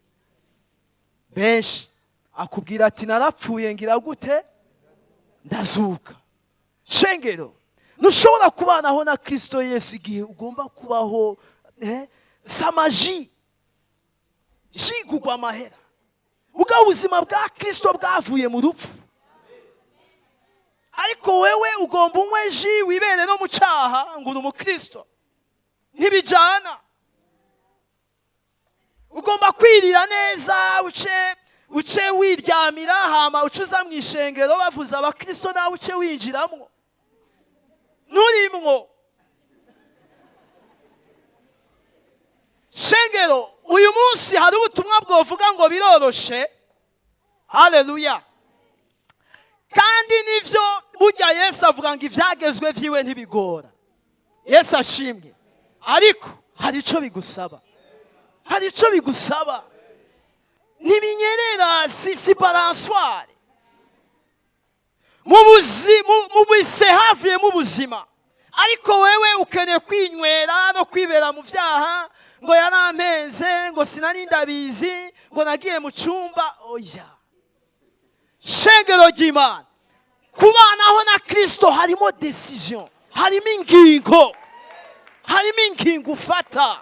Benshi akubwira ati narapfuye ngira gute, ndazuka. Shengero, ntushobora kubanaho na Kristo Yesu igihe ugomba kubaho samaji jigugwa amahera. Ubwo ubuzima bwa Kristo bwavuye mu rupfu, ariko wewe ugomba unywe ji wibere no mu cyaha ngo uri umukristo. Ntibijyana. Ugomba kwirira neza, uce wiryamira, hama uce uza mu ishengero bavuza abakristo nawe uce winjiramo, nturimwo. Shengero, uyu munsi hari ubutumwa bwovuga ngo biroroshe. Haleluya. Kandi nivyo burya Yesu avuga ngo ivyagezwe vyiwe ntibigora. Yesu ashimwe. Ariko hari ico bigusaba, hari ico bigusaba. Ntibinyerera, si balançoire. Mu bise havuyemo ubuzima, ariko wewe ukeneye kwinywera no kwibera mu vyaha, ngo yarampenze, ngo sinari ndabizi, ngo nagiye mu cumba. Oya, shengero ry'Imana, kubanaho na Kristo harimo decision, harimo ingingo, harimo ingingo ufata.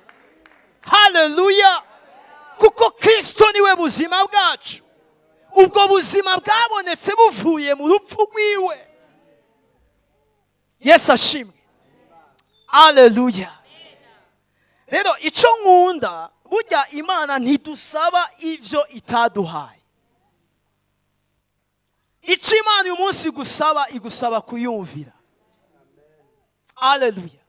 Haleluya. Kuko Kristo niwe buzima bwacu. Ubwo buzima bwabonetse buvuye mu rupfu rwiwe. Yesu ashimwe. Haleluya. Rero ico nkunda, burya Imana ntidusaba ivyo itaduhaye. Ico Imana uyu munsi igusaba, igusaba kuyumvira. Haleluya.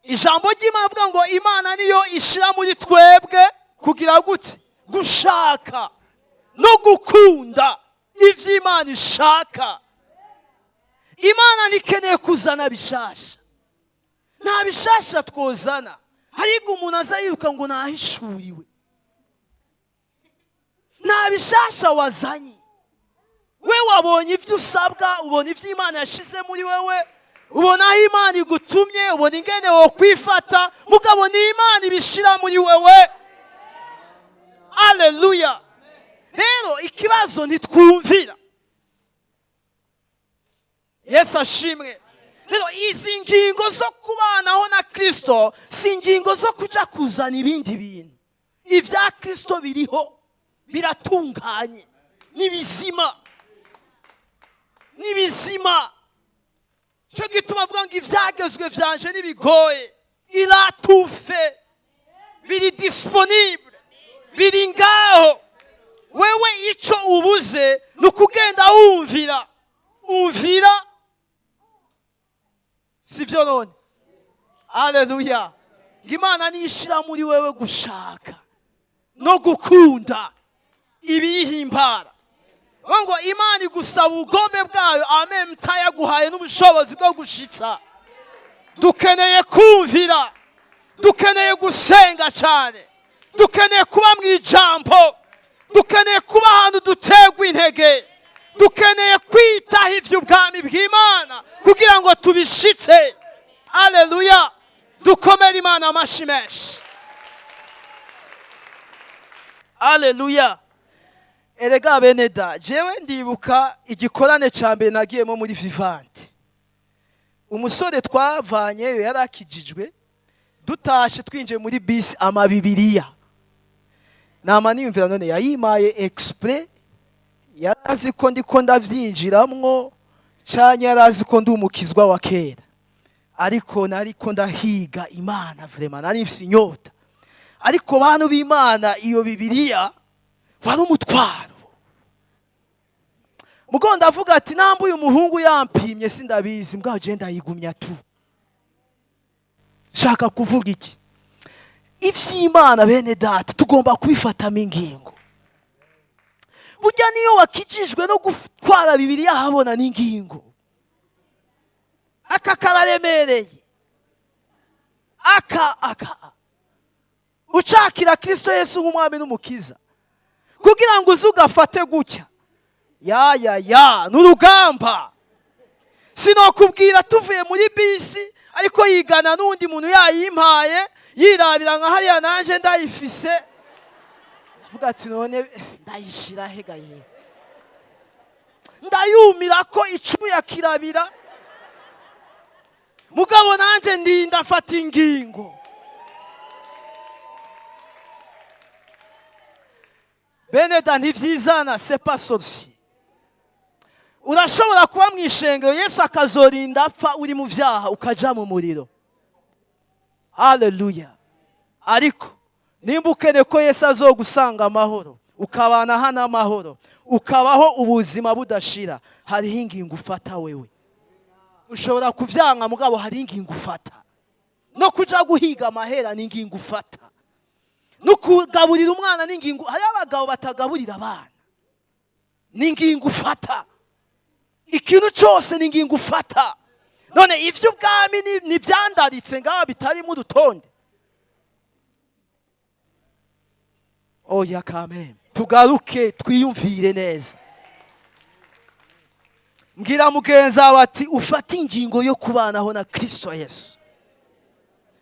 Ijambo ry'Imana avuga ngo Imana niyo ishira muri twebwe kugira gute? Gushaka no gukunda ivyo Imana ishaka. Imana ntikeneye kuzana bishasha, nta bishasha twozana. Hariga umuntu aza yiruka ngo nahishuriwe. Nta bishasha wazanye. We wabonye ibyo usabwa, ubona ibyo Imana yashize muri wewe, ubona aho Imana igutumye, ubona ingene wokwifata, mugabo ni Imana ibishira muri wewe. Aleluya. Rero ikibazo ntitwumvira. Yesu ashimwe. Rero izi ngingo zo kubanaho na Kristo si ingingo zo kuja kuzana ibindi bintu. Ibya Kristo biriho, biratunganye, ni bizima, ni bizima. Cyo gituma avuga ngo ibyagezwe vyanje ntibigoye, iratufe, biri disponible, biri ngaho. Wewe ico ubuze ni ukugenda wumvira, umvira, sivyo none? Aleluya. Ngo Imana nishira muri wewe gushaka no gukunda ibiyihimbara. Ngo Imana igusaba ubugombe bwayo, amen, mtayaguhaye n'ubushobozi bwo gushitsa. Dukeneye kumvira, dukeneye gusenga cyane, dukeneye kuba mu ijambo, dukeneye kuba ahantu dutegwa intege, dukeneye kwitaho iby'ubwami bw'Imana kugira ngo tubishitse. Aleluya. Dukomere Imana amashi menshi. Aleluya. Erega bene da, jewe ndibuka igikorane ca mbere nagiyemo muri Vivante. Umusore twavanyeyo yarakijijwe, dutashe twinjiye muri bisi amabibiriya. Nama niyumvira none yayimaye exprès, yarazi ko ndiko ndavyinjiramwo, canke yarazi ko ndi umukizwa wa kera. Ariko nariko ndahiga Imana vraiment, nari mfise inyota. Ariko bantu b'Imana, iyo Bibiliya wari umutwaro. Mugo ndavuga ati namba uyu muhungu yampimye sindabizi, mbwa je ndayigumya tu. Shaka kuvuga iki? Ivy'Imana bene data tugomba kubifatamo ingingo. Burya niyo wakijijwe no gutwara Bibiliya habona n'ingingo. Aka kararemereye. Aka ucakira Kristo Yesu nk'umwami n'umukiza, kugira ngo uze ugafate gutya, ya ya ya, n'urugamba. Sinokubwira tuvuye muri bisi, ariko yigana n'undi muntu yayimpaye, yirabira nka hariya nanje ndayifise. Ndavuga ati none ndayishira hegaye, ndayumira ko icuya kirabira, mugabo nanje ndinda mfata ingingo. Beneda ntivyizana, c'est pas sorcier. Urashobora kuba mu ishengero Yesu akazorinda apfa uri mu vyaha ukaja mu muriro. Haleluya. Ariko nimba ukeneye ko Yesu azogusanga amahoro, ukabana hano amahoro, ukabaho ubuzima budashira, hariho ingingo ufata wewe. Ushobora kuvyanka mugabo hari ingingo ufata. No kuja guhiga amahera ni ingingo ufata. No kugaburira umwana ni ingingo. Hari abagabo batagaburira abana, ni ingingo ufata. Ikintu cyose ni ingingo ufata. None ivy'ubwami ni vyandaritse ngaho bitarimo urutonde. Oya kameme, tugaruke twiyumvire neza. Mbwira mugenzi wawe ati ufate ingingo yo kubanaho na Kristo Yesu.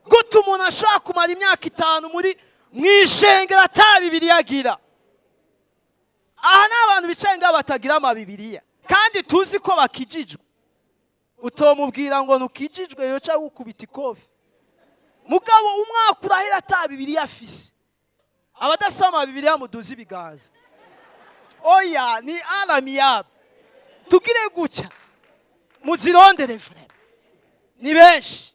Gute umuntu ashobora kumara imyaka 5 muri mwishengero ata Bibiliya agira? Aha ni abantu bicaye ngaho batagira amabibiriya, kandi tuzi ko bakijijwe. Utomubwira ngo ntukijijwe yoca gukubita ikofi. Mugabo umwaka urahera ata Bibiliya afise. Abadasoma Bibiliya muduze ibiganza. Oya ni aramiyab. Tugire gutya muzirondere vraiment. Ni benshi.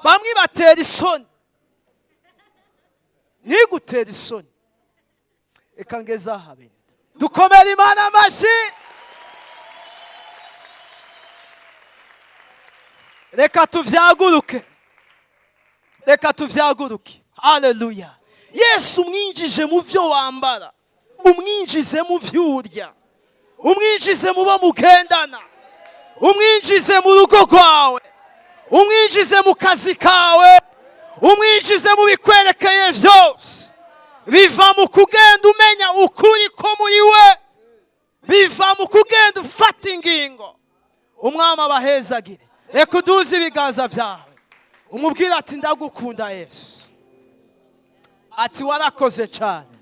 Bamwe batera isoni. Nigutera isoni. Eka ngeza aha bene. Dukomere Imana amashi. Reka tuvyaguruke. Reka tuvyaguruke. Haleluya. Yesu umwinjije mu vyo wambara, umwinjize mu vyurya, umwinjize mu bo mugendana, umwinjize mu rugo rwawe, umwinjize mu kazi kawe, umwinjize mu bikwerekeye vyose. Biva mu kugenda umenya ukuri ko muri we, biva mu kugenda ufata ingingo. Umwami abahezagire. Reka uduze ibiganza byawe, umubwire ati: "Ndagukunda Yesu." Ati: "Warakoze cyane."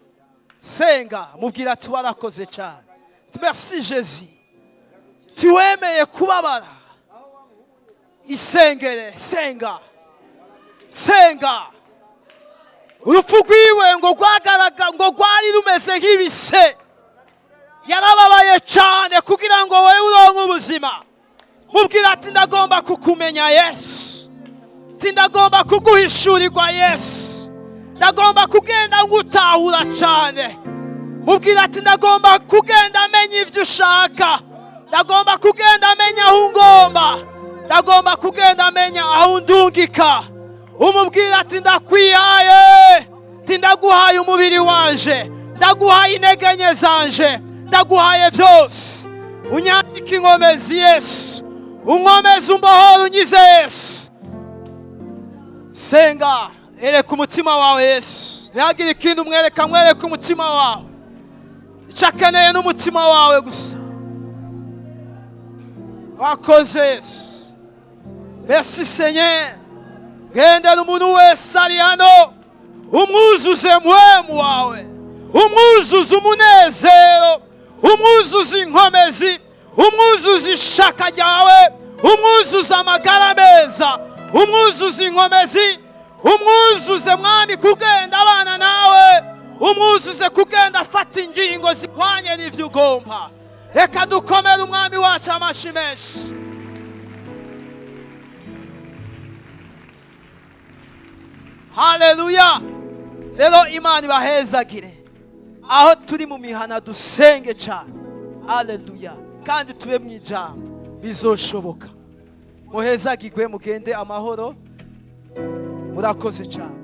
Senga, mubwira ati: "Warakoze cyane. Merci Jésus, tiwemeye kubabara." Isengere, senga, senga. Urupfu rwiwe ngo rwagaraga, ngo rwari rumeze nk'ibise. Yarababaye cyane kugira ngo wowe uronke ubuzima. Mubwira ati: "Ndagomba kukumenya Yesu." Ati: "Ndagomba kuguhishurirwa Yesu, ndagomba kugenda ngutahura cyane." Mubwira ati: "Ndagomba kugenda amenya ibyo ushaka, ndagomba kugenda amenya aho ungomba, ndagomba kugenda amenya aho undungika." Umubwira ati: "Ndakwihaye." Ati: "Ndaguhaye umubiri wanje, ndaguhaye intege nke zanje, ndaguhaye byose. Unyandike inkomezi Yesu, unkomeze, umbohore, unyize Yesu." Senga, ereka umutima wawe Yesu. Ntihagire ikindi umwereka, mwereka umutima wawe. Icyo akeneye n'umutima wawe gusa. Wakoze Yesu. Merci Seigneur. Gendera umuntu wese ari hano, umwuzuze Mpwemu wawe, umwuzuze umunezero, umwuzuze inkomezi, umwuzuze ishaka ryawe, umwuzuze amagara meza, umwuzuze inkomezi, umwuzuze Mwami kugenda abana nawe, umwuzuze kugenda afata ingingo zihwanye n'ibyo ugomba. Reka dukomere Umwami wacu amashi menshi. Haleluya! Rero Imana ibahezagire. Aho turi mu mihana dusenge cyane. Haleluya! Kandi tube mu ijambo, bizoshoboka. Muhezagirwe, mugende amahoro. Murakoze cyane.